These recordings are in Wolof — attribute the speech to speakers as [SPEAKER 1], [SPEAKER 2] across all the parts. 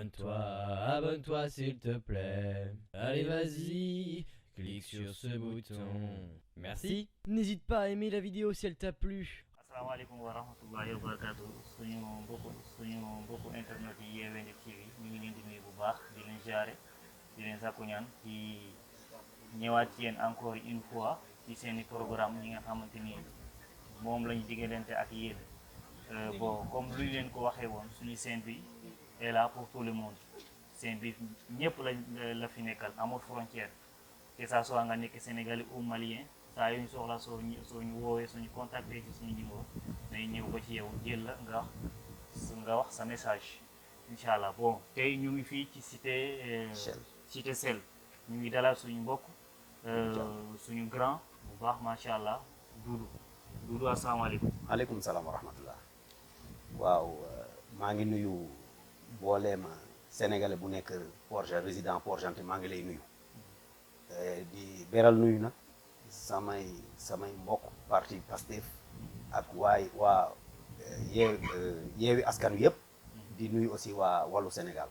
[SPEAKER 1] abonne-toi, abonne-toi s'il te plaît. Allez vas-y, clique sur ce bouton. Merci. N'hésite pas à aimer la vidéo si elle t'a plu.
[SPEAKER 2] Asalaamaaleykum wa rahmatullahi wa barakatuh suñu mbokku internet yi YEWENDE TV ñu ngi leen di nuyu bu baax di leen jaare di leen sàkku ñaan ci ñëwaat ci yéen encore une fois ci seeni programme ñi nga xamante ni moom lañu diggante ak yéen bon comme lu leen ko waxee woon suñu scène bi est là pour tout le monde scène bi ñëpp la fi nekkal amul frontière que ça soit nga nekk sénégalais ou malien saa yu ñu soxla soo ñu woowee suñu contacté ci suñu numéro day ñëw ba ci yow jël la nga wax sa message incha allah. Bon tey ñu ngi fii ci cité Sel ñu ngi dalal suñu mbokk suñu grand bu baax macha allah Doudou asalaamaaleykum.
[SPEAKER 3] aleykum salaam wa rahmatullah. waaw maa ngi nuyu mbooleem sénégalais bu nekk résident Port-Gentil maa ngi lay nuyu di beral nuyu nag samay mbokk parti pastef ak waa yeewi askan wi yëpp di nuyu aussi waa wàllu Sénégal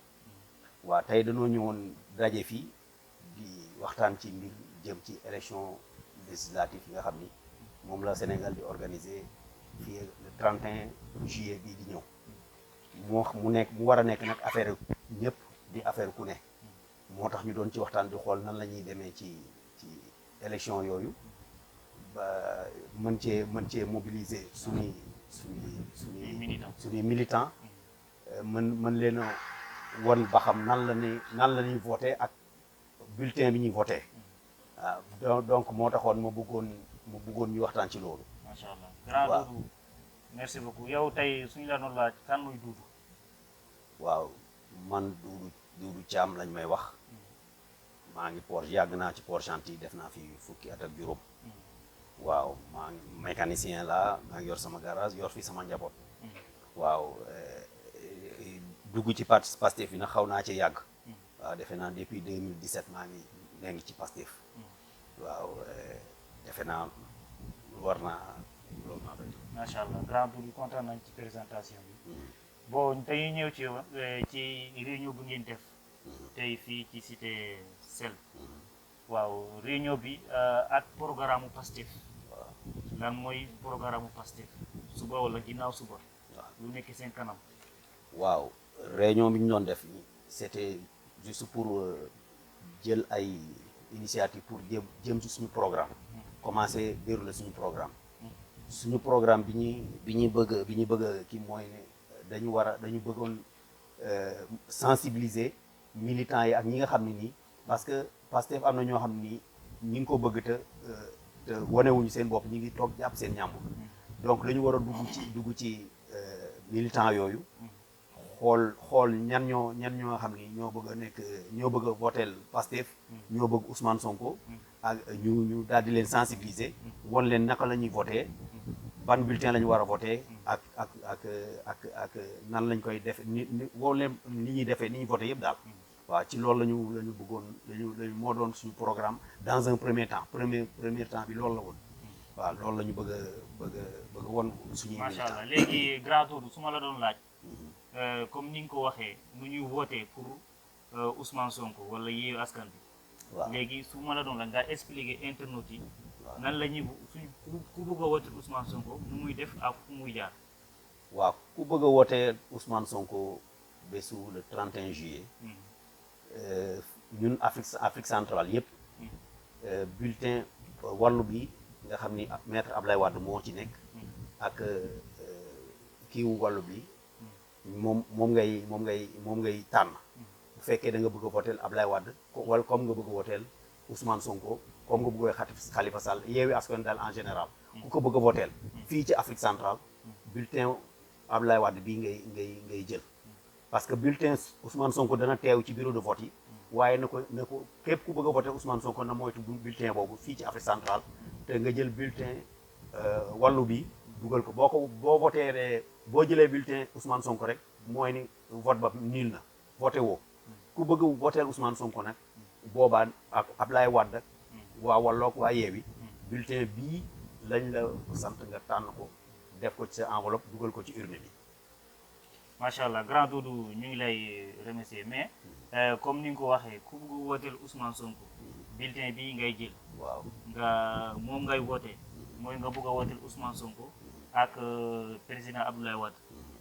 [SPEAKER 3] waa tey dañoo ñëwoon daje fii di waxtaan ci mbir jëm ci élection législative yi nga xam ni moom la Sénégal di organiser fii le 31 juillet bii di ñëw mu war a nekk nag affaire ñëpp di affaire ku ne moo tax ñu doon ci waxtaan di xool nan la ñuy demee ci élection yooyu ba mën cee mobiliser suñuy militant mën leen a won ba xam nan la ñuy voté ak bulletin bi ñuy voté waaw donc moo taxoon ma bëggoon ñu waxtaan ci loolu.
[SPEAKER 2] macha allah grand Doudou merci beaucoup yow tey suñu la doon laaj kan mooy Doudou.
[SPEAKER 3] waaw man Doudou Thiam lañ may wax. maa ngi yàgg naa ci Port-Gentil def naa fi fukki at ak juróom. waaw maa ngi mécanicien la maa ngi yor sama garage yor fi sama njaboot. waaw dugg ci pastef yi nag xaw naa ci yàgg. waaw defe naa depuis 2017 maa ngi ci pastef. waaw defe naa war naa loolu maa koy.
[SPEAKER 2] macha allah grand Doudou kontaan nañ ci présentation bi. bon tey ñëw ci réunion bu ngeen def. tey fii ci cité Sel. waaw réunion bi ak programme mu pastef.
[SPEAKER 3] waaw
[SPEAKER 2] lan mooy programme mu pastef suba wala ginnaaw suba.
[SPEAKER 3] waaw
[SPEAKER 2] lu nekk seen kanam.
[SPEAKER 3] waaw réunion bi ñu doon def c'était juste pour jël ay initiative pour jëm ci suñu programme. commencer dérouler suñu programme. suñu programme bi ñuy bëgg kii mooy ne dañu bëggoon sensibiliser militants yi ak ñi nga xam ne nii parce que Pastef am na ñoo xam ne nii ñi ngi ko bëgg te wanewuñu seen bopp ñi ngi toog jàpp seen ñàmbur donc la ñu war a dugg ci militants yooyu xool ñan ñoo xam ni ñoo bëgg a voter Pastef ñoo bëgg Ousmane Sonko ak ñu daal di leen sensibiliser won leen naka la ñuy voter ban bulletin la ñu war a voter ak nan lañ koy def ni woo leen ni ñuy defee ni ñuy voter yëpp daal waaw ci loolu la ñu bëggoon lañu moo doon suñu programme dans un premier temps premier temps bi loolu la woon waaw loolu la ñu bëgg won suñuy
[SPEAKER 2] macha allah léegi grand Doudou su ma la doon laaj comme ni nga ko waxee nu ñuy voter pour Ousmane Sonko wala Yewwi Askan bi
[SPEAKER 3] waaw
[SPEAKER 2] léegi su ma la doon laaj nga expliquer internautes yi nan la ñuy ku bëgg a wooteel Ousmane Sonko nu muy def ak fu muy jaar.
[SPEAKER 3] waaw ku bëgg a wooteel Ousmane Sonko bésu le 31 juillet. ñun Afrique centrale yëpp. bulletin wallu bi nga xam ni maître Ablaye Wade moo ci nekk. ak kiiwu wallu bi. moom ngay tànn. bu fekkee da nga bëgg a wooteel Ablaye Wade wala comme nga bëgg a wooteel Ousmane Sonko. comme nga bëgg a Khalifa Sall Yewwi Askan daal en général ku ko bëgg a voteel fii ci Afrique centrale bulletin Abdoulaye Wade bii ngay jël parce que bulletin Ousmane Sonko dana teew ci bureau de vote yi waaye na ko képp ku bëgg a voteel Ousmane Sonko na moytu bulletin boobu fii ci Afrique centrale te nga jël bulletin wallu bi dugal ko boo voteeree boo jëlee bulletin Ousmane Sonko rek mooy ni vote ba nul na voté woo ku bëgg a voteel Ousmane Sonko nag boobaa ak Abdoulaye Wade waa walloog waa Yewwi bulletin bii lañ la sant nga tànn ko def ko ci sa enveloppe dugal ko ci urne bi.
[SPEAKER 2] macha allah grand Doudou ñu ngi lay remercier mais comme ni nga ko waxee ku bëgg wooteel Ousmane Sonko bulletin bi ngay jël
[SPEAKER 3] waaw
[SPEAKER 2] nga moom ngay wootee mooy nga bëgg a wooteel Ousmane Sonko ak président Abdoulaye Wade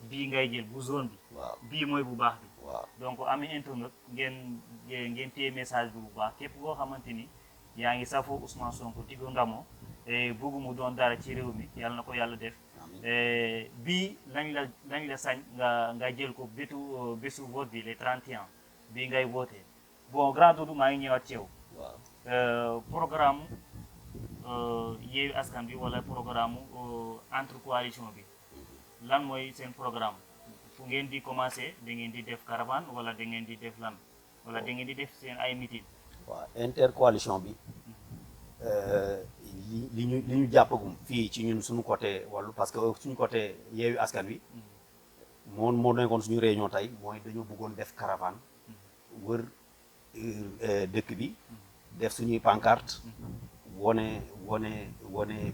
[SPEAKER 2] bii ngay jël bu zone bi
[SPEAKER 3] waaw
[SPEAKER 2] bii mooy bu baax bi
[SPEAKER 3] waaw
[SPEAKER 2] donc amee internet ngeen téye message bi bu baax képp koo xamante ni yaa ngi safoo Ousmane Sonko Tigo Ndamo bëgg mu doon dara ci réew mi yàlla na ko yàlla def bii lañ la sañ nga jël ko bésu vote bi les 31 bii ngay voté bon grand Doudou maa ngi ñëwaat ci yow programme Yewwi Askan bi wala programme entre coalition bi lan mooy seen programme fu ngeen di commencé da ngeen di def caravane wala da ngeen di def lan wala da ngeen di def seen ay meeting
[SPEAKER 3] waaw intercoalition bi li ñu jàppagum fii ci ñun suñu côté wàllu parce que suñu côté Yewwi Askan Wi moo nekkoon suñu réunion tey mooy dañoo bëggoon def caravane wër dëkk bi def suñuy pancarte wone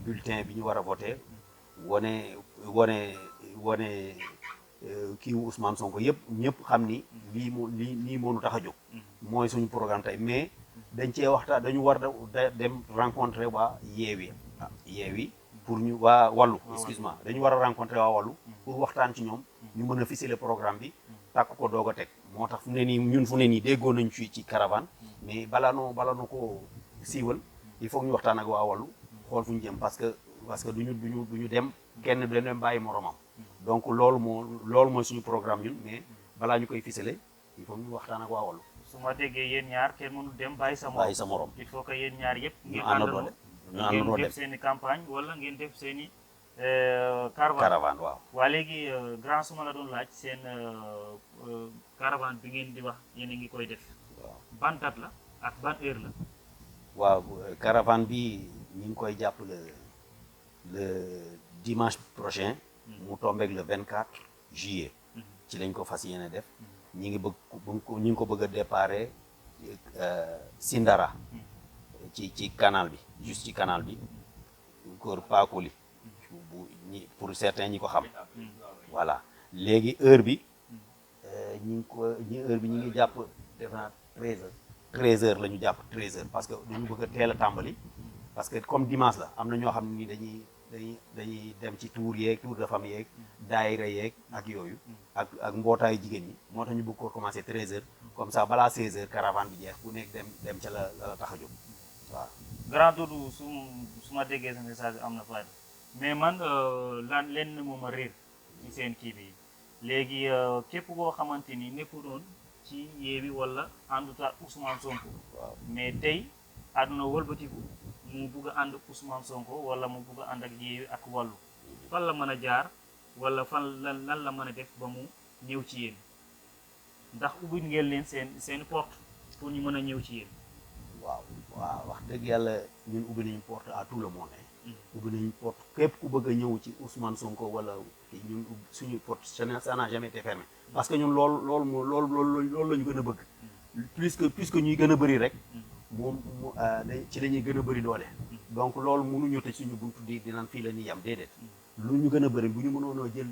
[SPEAKER 3] bulletin bi ñu war a voté wone kii wu Ousmane Sonko yëpp ñëpp xam ni lii moo nu tax a jóg mooy suñu programme tey mais dañ cee waxtaan dañu war a dem rencontrer waa Yewwi pour ñu waa Wallu excuse-moi dañu war a rencontrer waa Wallu pour waxtaan ci ñoom ñu mën a ficeler programme bi tàkk ko doog a teg moo tax fu ne nii ñun fu ne nii déggoo nañ ci caravane mais bala noo ko siiwal il faut ñu waxtaan ak waa Wallu xool fu ñu jëm parce que duñu dem kenn du dem bàyyi moromam donc loolu mooy suñu programme ñun mais balaa ñu koy ficeler il faut ñu waxtaan ak waa Wallu
[SPEAKER 2] su ma déggee yéen ñaar kenn mënu dem bàyyi sa morom il faut que yéen ñaar yëpp ngeen àndandoo ngeen def seen i campagne wala ngeen def seen i caravane
[SPEAKER 3] waaw
[SPEAKER 2] waa léegi grand su ma la doon laaj seen caravane bi ngeen di wax yéen a ngi koy def ban date la ak ban heure la
[SPEAKER 3] waaw caravane bi ñu ngi koy jàpp le dimanche prochain mu tombeek le 24 juillet ci lañ ko fas yéene def ñi ngi ko bëgg a déparé Sindara ci canal bi juste ci canal bi kër Pakoli pour certains ñi ko xam voilà léegi heure bi ñi ngi jàpp def naa 13h la ñu jàpp 13h parce que dañu bëgg a teel a tàmbali parce que comme dimanche la am na ñoo xam ne ni dañuy dem ci tour de famille yeeg daayira yeeg ak yooyu ak mbootaayu jigéen ñi moo tax ñu bëgg ko commencé 13h comme ça balaa 16h caravane bi jeex ku nekk dem ca la tax a jóg waaw.
[SPEAKER 2] grand Doudou su ma déggee sa message am na fayda mais man lenn moom a réer ci seen kii bi léegi képp koo xamante ni nekkuloon ci Yewwi wala ànduta Ousmane Sonko
[SPEAKER 3] waaw
[SPEAKER 2] mais tey àdduna wëlbatiku mu bugg a ànd Ousmane Sonko wala mu bugg a ànd ak Yewwi ak Wallu fan la mën a jaar wala lan la mën a def ba mu ñëw ci yéen ndax ubbi ngeen leen seen porte pour ñu mën a ñëw ci yéen.
[SPEAKER 3] waaw wax dëgg yàlla ñun ubbi nañu porte à tout le monde ubbi nañu porte képp ku bëgg a ñëw ci Ousmane Sonko wala ñun suñu porte ça n'a jamais été fermé parce que ñun loolu la ñu gën a bëgg puisque ñuy gën a bëri rek moom ci la ñuy gën a bëri doole donc loolu mënuñu tëj suñu buntu di naan fii la ñuy yem déedéet lu ñu gën a bëri bu ñu mënoonoo jël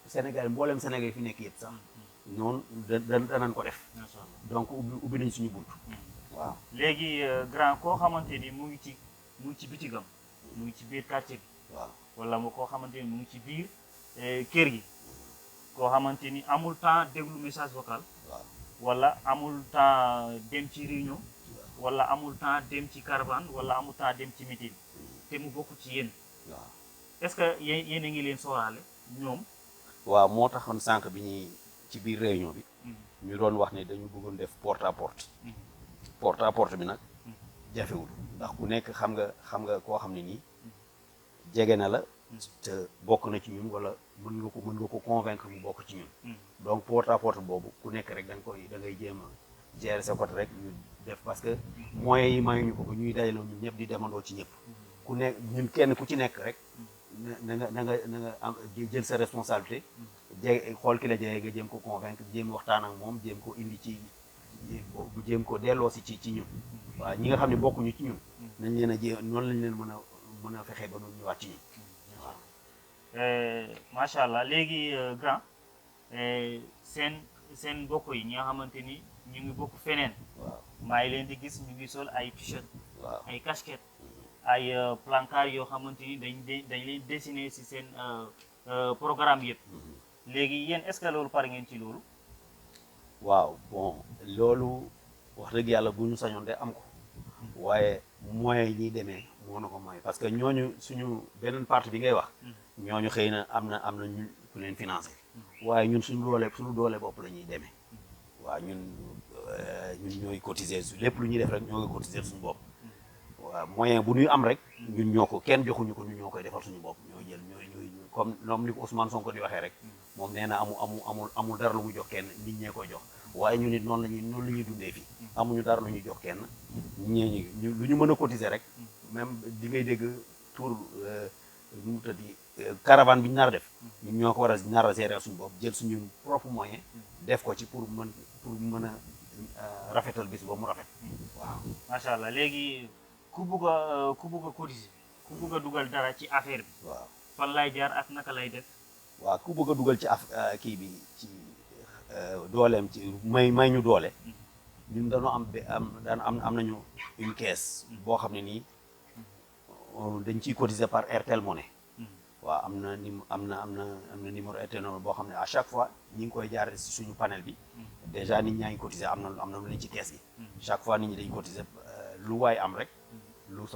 [SPEAKER 3] Sénégal mboolem Sénégal fi nekk yëpp sax noonu danañ ko def donc ubbi nañ suñu buntu waaw.
[SPEAKER 2] léegi grand koo xamante ni mu ngi ci bitigam mu ngi ci biir quartier bi
[SPEAKER 3] waaw
[SPEAKER 2] wala koo xamante ni mu ngi ci biir kër gi koo xamante ni amul temps déglu message vocal
[SPEAKER 3] waaw
[SPEAKER 2] wala amul temps dem ci réunion wala amul temps dem ci caravane wala amul temps dem ci meeting te mu bokk ci yéen
[SPEAKER 3] waaw
[SPEAKER 2] est-ce que yéen a ngi leen sóoraale ñoom.
[SPEAKER 3] waaw moo taxoon sànq bi ñuy ci biir réunion bi ñu doon wax ne dañu bëggoon def porte à porte bi nag jafewul ndax ku nekk xam nga koo xam ne nii jege na la te bokk na ci ñun wala mën nga ko convaincre mu bokk ci ñun donc porte à porte boobu ku nekk rek da ngay jéem a gérer sa côté rek ñu def parce que moyens yi mayuñu ko ba ñuy dajaloo ñun ñëpp di demandoo ci ñëpp ku nekk ñun kenn ku ci nekk rek na nga am jël sa responsabilité xool ki la jege nga jéem ko convaincre jéem waxtaan ak moom jéem ko indi ci jéem ko delloo si ci ñun waaw ñi nga xam ne bokkuñu ci ñun nañ leen a jéem noonu lañ leen mën a fexe ba ñu ñëwaat ci ñun waaw.
[SPEAKER 2] macha allah léegi grand seen seen mbokk yi ñi nga xamante ni ñu ngi bokk feneen
[SPEAKER 3] waaw
[SPEAKER 2] maa ngi leen di gis ñu ngi sol ay t-shirt
[SPEAKER 3] waaw
[SPEAKER 2] ay casquette ay plancard yoo xamante ni dañ leen dessiné si seen programme yëpp léegi yéen est-ce que loolu pare ngeen ci loolu
[SPEAKER 3] waaw bon loolu wax dëgg yàlla bu ñu sañoon de am ko waaye moyens yi ñuy demee moo na ko mooy parce que ñooñu suñu beneen partie bi ngay wax ñooñu xëy na am na ñu ku leen financé waaye ñun suñu doole bopp la ñuy demee waaw ñun ñooy cotiser su lépp lu ñuy def rek ñoo ngi cotiser suñu bopp waaw moyen bu ñuy am rek ñun ñoo ko kenn joxuñu ko ñun ñoo koy defal suñu bopp ñoo jël ñooy comme ñoom ni ko Ousmane Sonko di waxee rek moom nee na amul dara lu mu jox kenn nit ñee koy jox waaye ñun it noonu la ñuy dundee fii amuñu dara lu ñuy jox kenn lu ñu mën a cotiser rek même di ngay dégg tour nu mu tëddi caravane bi ñu nar a def ñun ñoo ko war a nar a gérer suñu bopp jël suñu propre moyen def ko ci pour mën a rafetal bis boobu mu rafet waaw
[SPEAKER 2] macha allah léegi ku bugg a cotiser ku bugg a dugal dara ci affaire bi
[SPEAKER 3] waaw
[SPEAKER 2] fan lay jaar ak naka lay def
[SPEAKER 3] waaw ku bëgg a dugal ci kii bi ci dooleem ci may ñu doole ñun dañoo am nañu une caisse boo xam ne nii dañ ciy cotiser par Airtel Money waaw am na numéro Airtel Money boo xam ne à chaque fois ñi ngi koy jaar si suñu panel bi déjà nit ñaa ngi cotiser am na lu ne ci caisse gi chaque fois nit ñi dañ cotiser lu waay am rek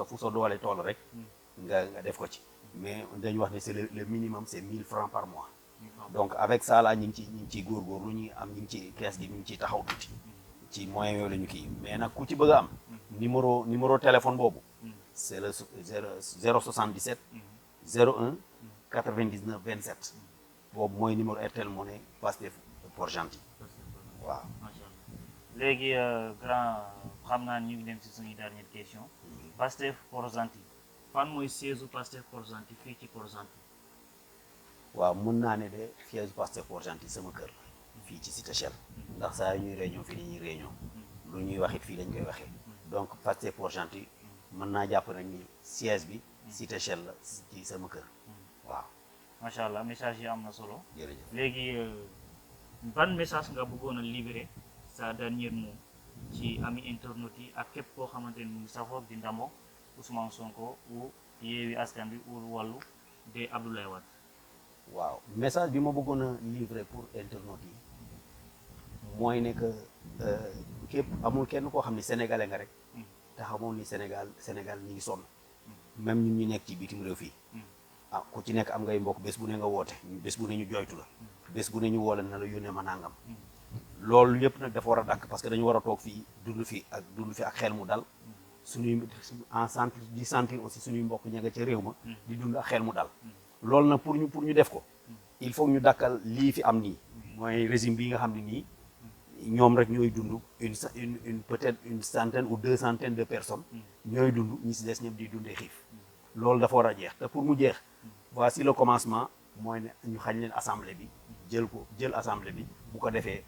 [SPEAKER 3] fu sa doole toll rek nga def ko ci mais dañu wax ne c'est le minimum c'est 1000 francs par mois donc avec ça là ñu ngi ciy góorgóorlu ñu am ñu ngi ci caisse gi ñu ngi ciy taxaw tuuti ci moyens yooyu la ñu kii mais nag ku ci bëgg a am numéro téléphone boobu c'est le 077 01 99 27 boobu mooy numéro Airtel Money pastef pour gentil waaw
[SPEAKER 2] macha allah léegi grand xam naa ñu ngi dem si suñu dernière question pastef pour gentil fan mooy siège pastef pour gentil fii ci pour gentil
[SPEAKER 3] waaw mën naa ne de siège pastef pour gentil sama kër la fii ci Cité Shell ndax saa ñuy réunion fii dañuy réunion lu ñuy wax it fii lañ koy waxee donc pastef pour gentil mën naa jàpp nag ni siège bi Cité Shell la ci sama kër waaw
[SPEAKER 2] macha allah message yi am na solo
[SPEAKER 3] jërëjëf
[SPEAKER 2] léegi ban message nga bëggoon a libéré sa dernier mot ci ami internautes yi ak képp koo xamante ni mu ngi safoo di ndamoo Ousmane Sonko ou Yewwi Askan Wi ou Wallu de Abdoulaye Wade
[SPEAKER 3] waaw message bi ma bëggoon a livrer pour internautes yi mooy ne que képp amul kenn koo xam ne sénégalais nga rek te xamoon ni Sénégal ñi ngi sonn même ñun ñu nekk ci bitim réew fii ah ku ci nekk am ngay mbokk bés bu ne nga woote bés bu ne ñu jooytu la bés bu ne ñu woo la ne la yónnee ma nangam loolu yëpp nag dafa war a dakk parce que dañu war a toog fii dund fi ak xel mu dal suñuy di sentir aussi suñuy mbokk ña nga ca réew ma di dund ak xel mu dal loolu nag pour ñu def ko il faut ñu dakkal lii fi am nii mooy régime bi nga xam ne nii ñoom rek ñooy dund une peut-être une centaine ou 200 de personnes ñooy dund ñi si des ñëpp di dundee xiif loolu dafa war a jeex te pour mu jeex voici le commencement mooy ne ñu xañ leen assemblée bi jël assemblée bi bu ko defee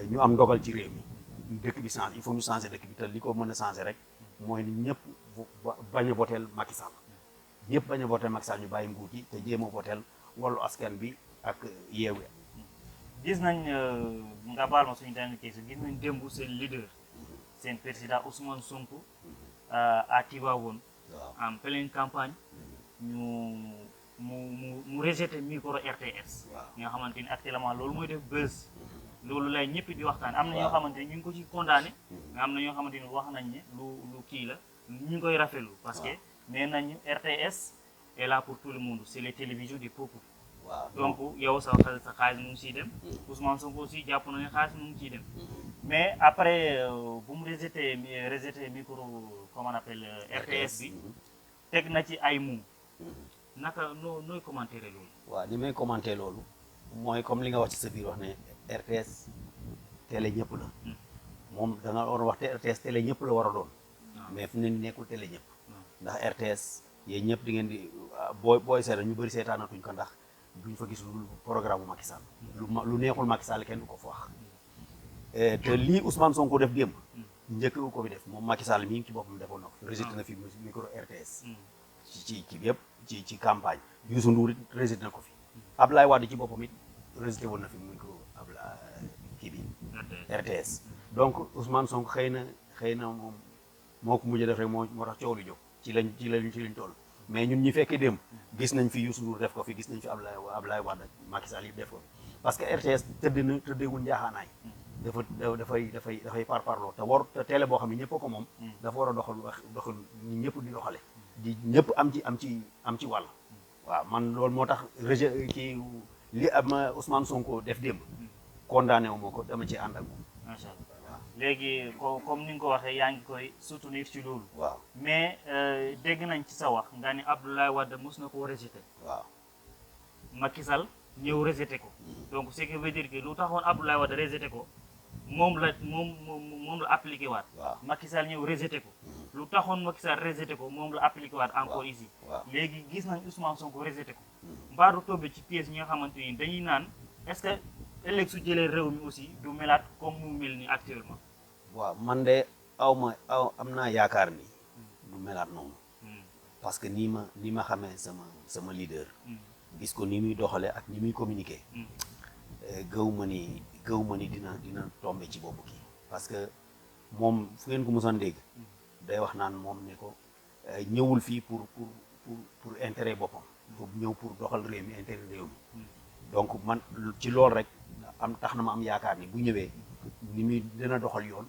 [SPEAKER 3] ñu am ndogal ci réew mi dëkk bi change il faut ñu changer dëkk bi te li ko mën a changer rek mooy ni ñëpp bañ a voteel Macky Sall ñëpp bañ a voteel Macky Sall ñu bàyyi nguur gi te jéem a voteel Wallu Askan bi ak Yewwi
[SPEAKER 2] gis nañ nga baal ma suñu dernière question gis nañ démb seen leader seen président Ousmane Sonko à Tivaouane en pleine campagne mu rejeté micro RTS nga xamante ni actuellement loolu mooy def buzz loolu lay ñëpp di waxtaan am na ñoo xamante ni ñu ngi ko ci condamné mais am na ñoo xamante ni wax nañ ne lu kii la ñu ngi koy rafetlu parce que nee nañu RTS est là pour tout le monde c'est les télévisions du peuple donc yow sa xaalis mu ngi ciy dem Ousmane Sonko aussi jàpp na ne xaalis mu ngi ciy dem mais après bu mu rejeté micro comment on appelle RTS bi teg na ci ay mots naka nooy commenter loolu
[SPEAKER 3] waaw li may commenter loolu mooy comme li nga wax ci sa biir wax ne RTS télé ñëpp la moom da nga war a wax te RTS télé ñëpp la war a doon mais fu ne ni nekkul télé ñëpp ndax RTS yéen ñëpp di ngeen di booy seeta ñu bëri seetaanatuñ ko ndax duñ fa gis lu programme bu Macky Sall lu neexul Macky Sall kenn du ko fa wax te lii Ousmane Sonko def démb njëkk ko fi def moom Macky Sall mii ci boppam defoon na ko rejeté na fi micro RTS ci yëpp ci campagne Youssou Ndour it rejeté na ko fi Abdoulaye Wade ci boppam it rejeté woon na fi micro RTS donc Ousmane Sonko xëy na moom moo ko mujj def rek moo tax coow lu jóg ci lañ toll mais ñun ñi fekkee dem gis nañ fi Youssou Ndour def ko fi gis nañ fi Ablaye Wade ak Macky Sall yi def ko parce que RTS tëddeewul njaaxaanaay dafay parparloo te télé boo xam ne ñëpp ko moom dafa war a doxal ñi ñëpp di doxale di ñëpp am ci wàll waaw man loolu moo tax rejet kii li am Ousmane Sonko def démb condamné wu ma ko dama ci ànd ak moom
[SPEAKER 2] macha allah léegi comme ni nga ko waxee yaa ngi koy soutenir ci loolu
[SPEAKER 3] waaw
[SPEAKER 2] mais dégg nañ ci sa wax nga ni Abdoulaye Wade mos na koo rejeté
[SPEAKER 3] waaw
[SPEAKER 2] Macky Sall ñëw rejeté ko donc ce qui veut dire que lu taxoon Abdoulaye Wade rejeté ko moom la appliqué waat Macky Sall ñëw rejeté ko lu taxoon Macky Sall rejeté ko moom la appliqué waat encore ici léegi gis nañ Ousmane Sonko rejeté ko mbaaru tombé ci pièce ñi nga xamante ni dañuy naan est-ce que ëllëg su jëlee réew mi aussi du melaat comme mu mel ni actuellement
[SPEAKER 3] waaw man de am naa yaakaar ni du melaat noonu parce que ni ma xamee sama leader gis ko ni muy doxale ak ni muy communiquer gëw ma ni dina tombé ci boobu kii parce que moom fu ngeen ko mosoon dégg day wax naan moom ne ko ñëwul fii pour intérêt boppam pour ñëw pour doxal réew mi intérêt réew mi donc man ci loolu rek tax na ma am yaakaar ni bu ñëwee ni muy dina doxal yoon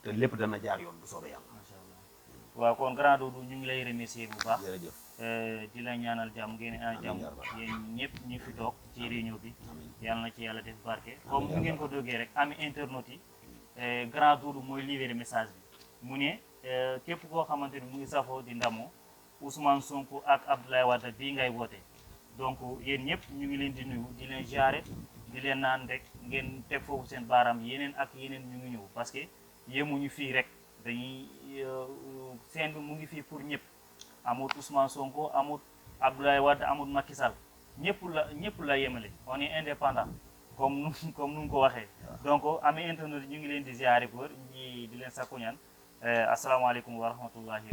[SPEAKER 3] te lépp dana jaar yoon bu soobee yàlla.
[SPEAKER 2] macha allah waaw kon grand Doudou ñu ngi lay remercier bu baax.
[SPEAKER 3] jërëjëf
[SPEAKER 2] di la ñaanal jàmm ngeen am jàmm yéen ñëpp ñu fi toog ci réunion bi yàlla na ci yàlla def barke comme ni ngeen ko dogee rek ami internet yi grand Doudou mooy livrer message bi mu ne képp koo xamante ni mu ngi safoo di ndamoo Ousmane Sonko ak Abdoulaye Wade bii ngay woote donc yéen ñëpp ñu ngi leen di nuyu di leen jaare di leen naan rek ngeen teg foofu seen baaraam yeneen ak yeneen ñu ngi ñëw parce que yemuñu fii rek dañuy seen bi mu ngi fii pour ñëpp amut Ousmane Sonko amut Abdoulaye Wade amut Macky Sall ñëpp la yemale on est indépendant comme nu ko waxee donc amee internet ñu ngi leen di ziare pour ñi di leen sakku ñaan asalaamaaleykum wa rahmatullahi